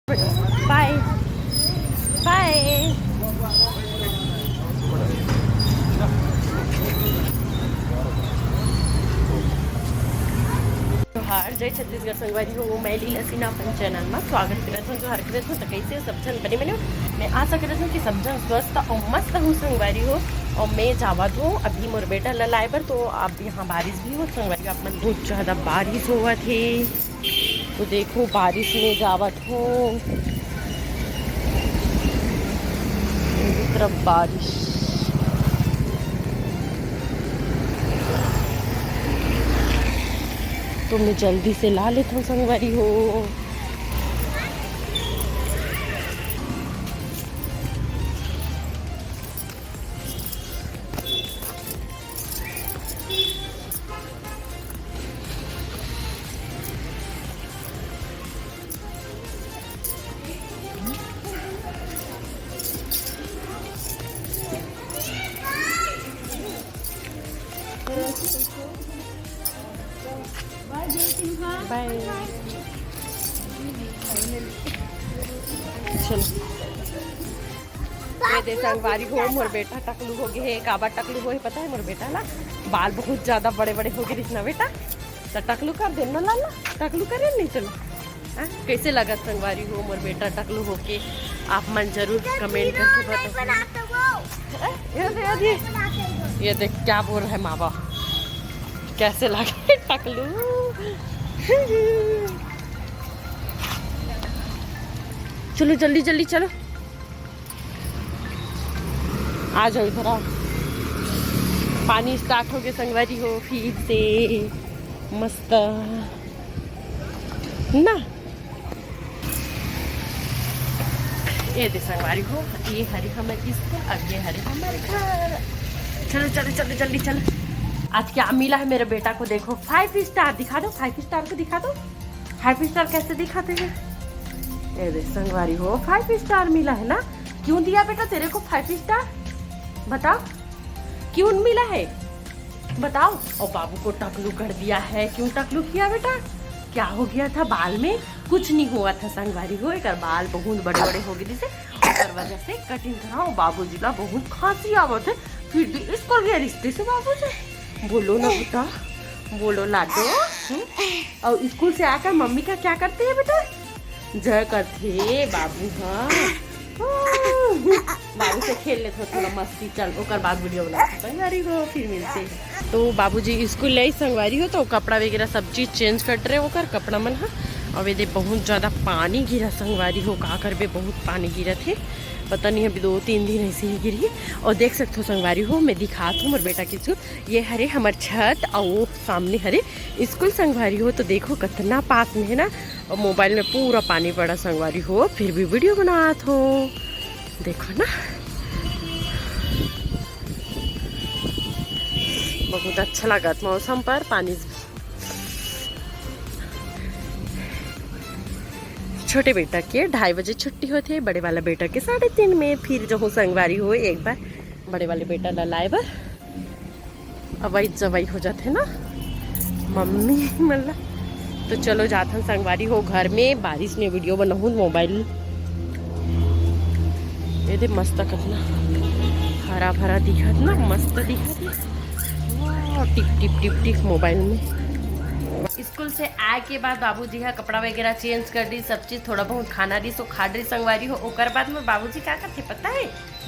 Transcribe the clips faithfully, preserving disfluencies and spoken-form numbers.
बाय बाय। जोहार, जय छत्तीसगढ़ संगवारी हो, मैं लीला सिन्हा अपन चैनल में स्वागत करत हूँ। जोहार करत हूँ, तो कैसे हो सब झन? बने बने हो? मैं आशा करत हूँ कि सब झन स्वस्थ और मस्त हो संगवारी हो। और मैं जावत हूँ अभी मोर बेटा ला लाए बर, तो अब यहाँ बारिश भी हो संगवारी हो, आप मन बहुत ज़्यादा बारिश होवत हे। तो देखो, बारिश में जावत हो, तरफ बारिश। तो मैं जल्दी से ला लेता हूँ संगवारी हो। बाय। चलो, ये दे संगवारी हो, मोर बेटा टकलू हो गए हे। काबर टकलू हो हे पता है? मोर बेटा ला बाल बहुत ज्यादा बड़े बड़े हो गए रिस ना बेटा, तो टकलू कर दे ना लाला, टकलू करे नहीं चलो। हाँ, कैसे लगत संगवारी हो मोर बेटा टकलू होके, आप मन जरूर कमेंट करके बताओ। ये दे, ये दे। ये देख क्या बोल रहा है माँ बाप, कैसे लगे टकलू। चलो जल्दी जल्दी चलो, आ जाओ इधर आओ। पानी स्टार्ट हो गया संगवारी हो फिर से, मस्त ना। ये दे संगवारी हो, ये हरे हमारे स्कूल, अब ये हरे हमारे घर। चलो चलो चलो जल्दी चलो। आज क्या मिला है मेरे बेटा को, देखो फाइव स्टार दिखा दो, फाइव स्टार को दिखा दो। फाइव स्टार कैसे दिखाते हैं? ये दे संगवारी हो, फाइव स्टार मिला है ना। क्यों दिया बेटा तेरे को फाइव स्टार, बताओ क्यों मिला है? बताओ। और बाबू को टकलू कर दिया है। क्यों टकलू किया बेटा? क्या हो गया था बाल में? कुछ नहीं हुआ था संगवारी हो, एक बाल बहुत बड़े बड़े हो गए जिसे, ओकर वजह से कटिंग कराओ। बाबूजी ला बहुत खांसी आवत है, फिर भी स्कूल गया रिश्ते से बाबूजी। बोलो ना बेटा, बोलो लाडो। हम्म? और स्कूल से आकर मम्मी का क्या करते हैं बेटा? जय करथे बाबू। हाँ, बाबू से खेल ले थोड़ा, थोड़ा मस्ती चल, ओकर बाद वीडियो बना संगवारी हो, फिर मिलते हैं। तो बाबूजी स्कूल ले संगवारी हो, तो कपड़ा वगैरह सब चीज चेंज कर रहे ओकर कपड़ा मन हा। अब ये दे बहुत ज्यादा पानी गिरा संगवारी हो, का करबे, बहुत पानी गिरा थे, पता नहीं अभी दो तीन दिन ऐसे ही गिरी। और देख सकते हो संगवारी हो, मैं दिखात हूँ मोर बेटा के स्कूल, ये हरे हमर छत, और वो सामने हरे स्कूल संगवारी हो। तो देखो कितना पास में है ना, और मोबाइल में पूरा पानी पड़ा संगवारी हो, फिर भी वीडियो बनात हो। देखो ना, बहुत अच्छा लागत मौसम पर पानी। छोटे बेटा के ढाई बजे छुट्टी होथे, बड़े वाला बेटा के साढ़े तीन में। फिर जो हूँ संगवारी हो एक बार बड़े वाले बेटा ला लाए बर अवई जवई हो जाथे ना मम्मी मन ला। तो चलो जाथन संगवारी हो घर में, बारिश में वीडियो बनाहूँ मोबाइल। ये दे मस्त कितना हरा भरा दिखत ना, मस्त दिखत। वाह, tip tip tip tip mobile में। स्कूल से आए के बाद बाबूजी हा कपड़ा वगैरह चेंज कर दी, सब चीज, थोड़ा बहुत खाना दी सो खा दी संगवारी हो। ओकर बाद में बाबूजी का करथे पता है?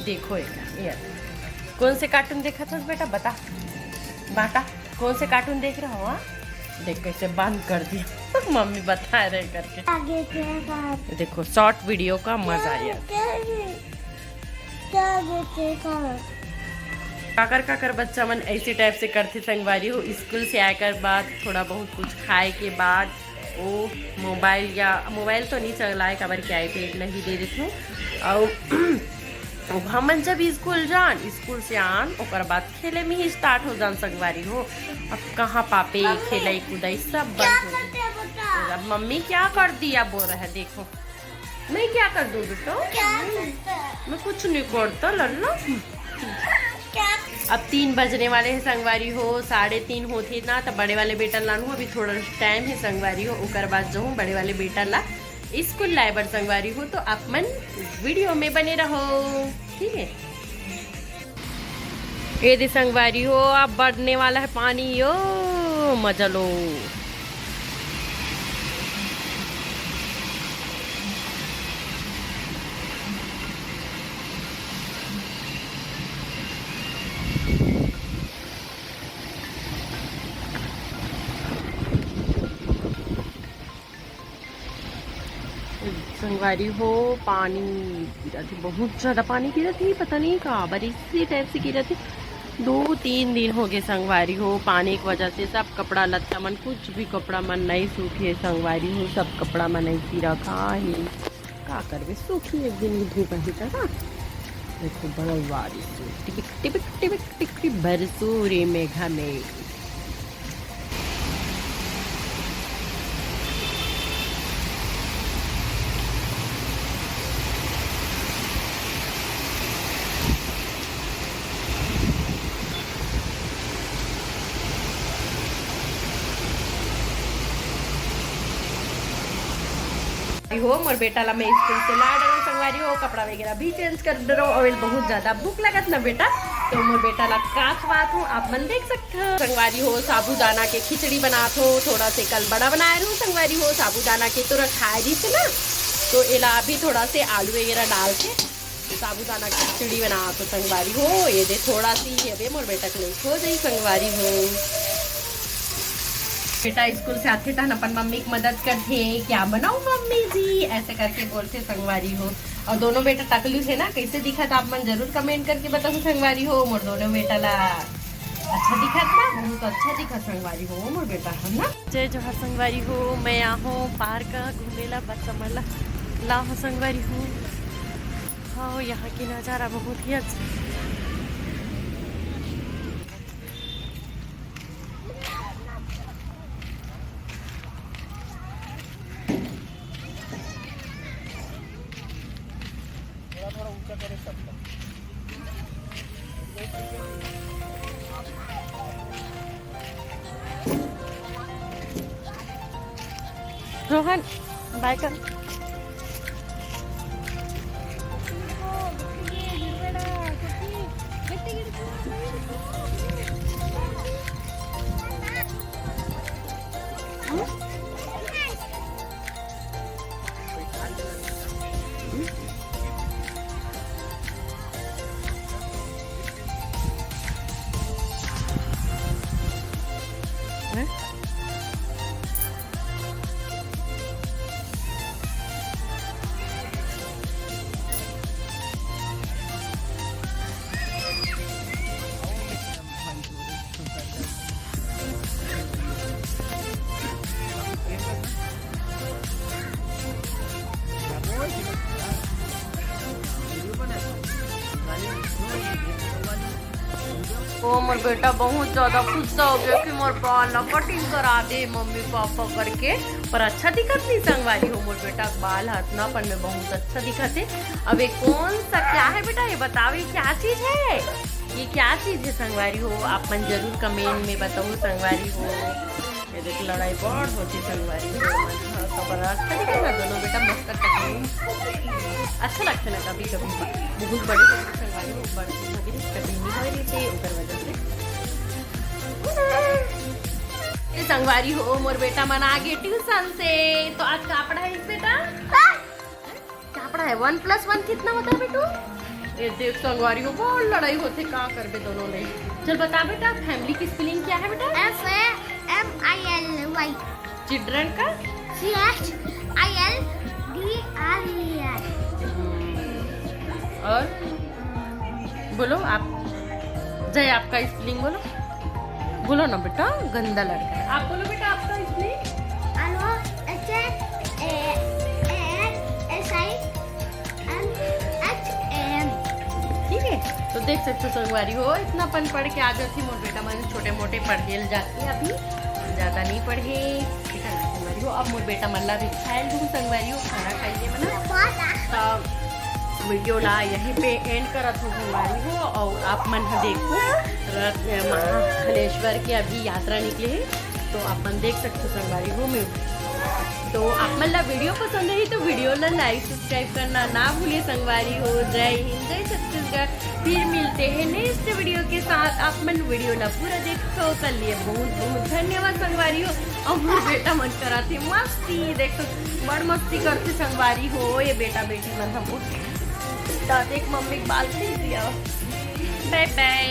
देखो एक, ये कौन से कार्टून देखत हस बेटा, बता, बता कौन से कार्टून देख रहा हो? हाँ, देख कैसे बंद कर दिया। मम्मी बता रहे करके। आगे देखा। देखो शॉर्ट वीडियो का मजा आया। क्या, क्या, क्या देखा? काकर काकर बच्चा मन ऐसे टाइप से करथे संगवारी हो। स्कूल से आकर बाद थोड़ा बहुत कुछ खाए के बाद वो मोबाइल या मोबाइल तो नहीं चलाए, काबर के आईपैड नहीं दे देथों। और हमन जब स्कूल जान, स्कूल से आन, ओकर बाद खेले में ही स्टार्ट हो जान संगवारी हो। अब कहाँ पापे खेलई कूदई सब बंद हो गई। अब मम्मी क्या कर दिया बोल रहा है, देखो। मैं क्या कर दूँ बेटो? क्या करता है? मैं कुछ नहीं करता लल्ला। क्या? अब तीन बजने वाले हैं संगवारी हो, साढ़े तीन होथे ना, तो बड़े वाले बेटा लानू, अभी थोड़ा टाइम है संगवारी हो, ओकर बाद जो हूँ बड़े वाले बेटा ला स्कूल लाए बर संगवारी हो, तो आप मन वीडियो में बने रहो, ठीक है। ये दे संगवारी हो, अब बढ़ने वाला है पानी यो, मजा लो। संगवारी हो, पानी गिरत हे, बहुत ज्यादा पानी गिरत हे, पता नहीं का बर इसी टाइप से गिरत हे। दो तीन दिन हो गए संगवारी हो, पानी के वजह से सब कपड़ा लत्ता मन, कुछ भी कपड़ा मन नहीं सूखे संगवारी हो, सब कपड़ा मन ऐसी रखा है। का करबे, सूखी एक दिन धूप ही का। देखो बड़ा बारिश, टिपिक टिपिक टिपिक टिपिक बरसो रे मेघा मेघ। हो, मोर बेटा ला मैं स्कूल से ला डरो संगवारी हो, कपड़ा वगैरह भी चेंज कर डरो, और बहुत ज्यादा भूख लगत ना बेटा, तो मोर बेटा ला का खवात हूँ, आप मन देख सकते हो। संगवारी हो, साबूदाना के खिचड़ी बनात हो, थोड़ा से कल बड़ा बनाए रहूँ संगवारी हो, साबूदाना के तो रखाए रहिस ना, तो एला अभी थोड़ा से आलू वगैरह डाल के साबूदाना के खिचड़ी बनात हो संगवारी हो। ये दे थोड़ा सी, ये दे मोर बेटा के लइक हो जाई संगवारी हो। बेटा स्कूल से आथे तहन अपन मम्मी के मदद करथे, "क्या बनाऊं मम्मी जी?" ऐसे करके बोलथे संगवारी हो। और दोनों बेटा टकलू हे ना, कैसे दिखत आप मन जरूर कमेंट करके बताओ संगवारी हो। मोर दोनों बेटा ला अच्छा दिखत ना, बहुत अच्छा दिखत संगवारी हो मोर बेटा ह ना। जय जोहार संगवारी हो, मैं आहूँ पार्क घूमे ला, बच्चा मन ला लाहूँ संगवारी हो। हाँ, यहाँ की नज़ारा बहुत ही अच्छा। थोड़ा थोड़ा ऊंचा करे सबका। रोहन, बाय कर। ओ, मोर बेटा बहुत ज्यादा खुश हो गया कि मोर बाल ला कटिंग करा दे मम्मी पापा करके। पर अच्छा दिखत नहीं संगवारी हो मोर बेटा के बाल ह, अतना पन में बहुत अच्छा दिखत है। अब ये कौन सा क्या है बेटा, ये बताओ, ये क्या चीज है? ये क्या चीज है संगवारी हो? आप मन जरूर कमेंट में बताओ संगवारी हो। ये देख, लड़ाई बड़ होती संगवारी हो। हाँ, तो बड़ा अच्छा दिखे ना, दोनों बेटा मस्त कटिंग। अच्छा लगता ना कभी कभी, बहुत बड़े होते संगवारी हो, बड़ कभी कटिंग नहीं हो रही थी, ओकर वजह से। ये संगवारी हो, मोर बेटा मन आ गए ट्यूशन से। तो आज का पढ़ाई बेटा? का पढ़ाई? वन प्लस वन कितना होता है बेटू? ये देख संगवारी हो, बहुत लड़ाई होते, का करबे दोनों ने। चल बता बेटा, फैमिली की स्पेलिंग क्या है बेटा? F A M I L Y। Children का? C H I L D R E N। और बोलो आप, जय, आपका स्पेलिंग बोलो। बोलो ना बेटा, गंदा लड़का है। आप बोलो बेटा, आपका spelling? Hello, H A N S I M H A M। ठीक है, तो देख सकते हो संगवारी हो, इतना पन पढ़ के आ जाती मोर बेटा मन, छोटे मोटे पढ़े ल जाती अभी, ज्यादा नहीं पढ़े। ठीक है ना संगवारी हो, अब मोर बेटा मन ला भी खाए दूँ संगवारी हो, खाना खाइए मना। तो वीडियो ला यहीं पे एंड करत हो संगवारी हो, और आप मन ह देखो रथ महाकालेश्वर के अभी यात्रा निकले है, तो आप मन देख सकते हो संगवारी हो। मैं तो आप मन ला वीडियो पसंद आही तो वीडियो ला लाइक सब्सक्राइब करना ना भूलिए संगवारी हो। जय हिंद, जय छत्तीसगढ़। फिर मिलते हैं नेक्स्ट वीडियो के साथ। आप मन वीडियो ला पूरा देखो, कर लिए बहुत बहुत धन्यवाद संगवारी हो। और मोर बेटा मन कराथे मस्ती, देखो बड़ मस्ती करथे संगवारी हो ये बेटा बेटी मन हमर। तो देख मम्मी के बाल खींच दिया। बाय बाय।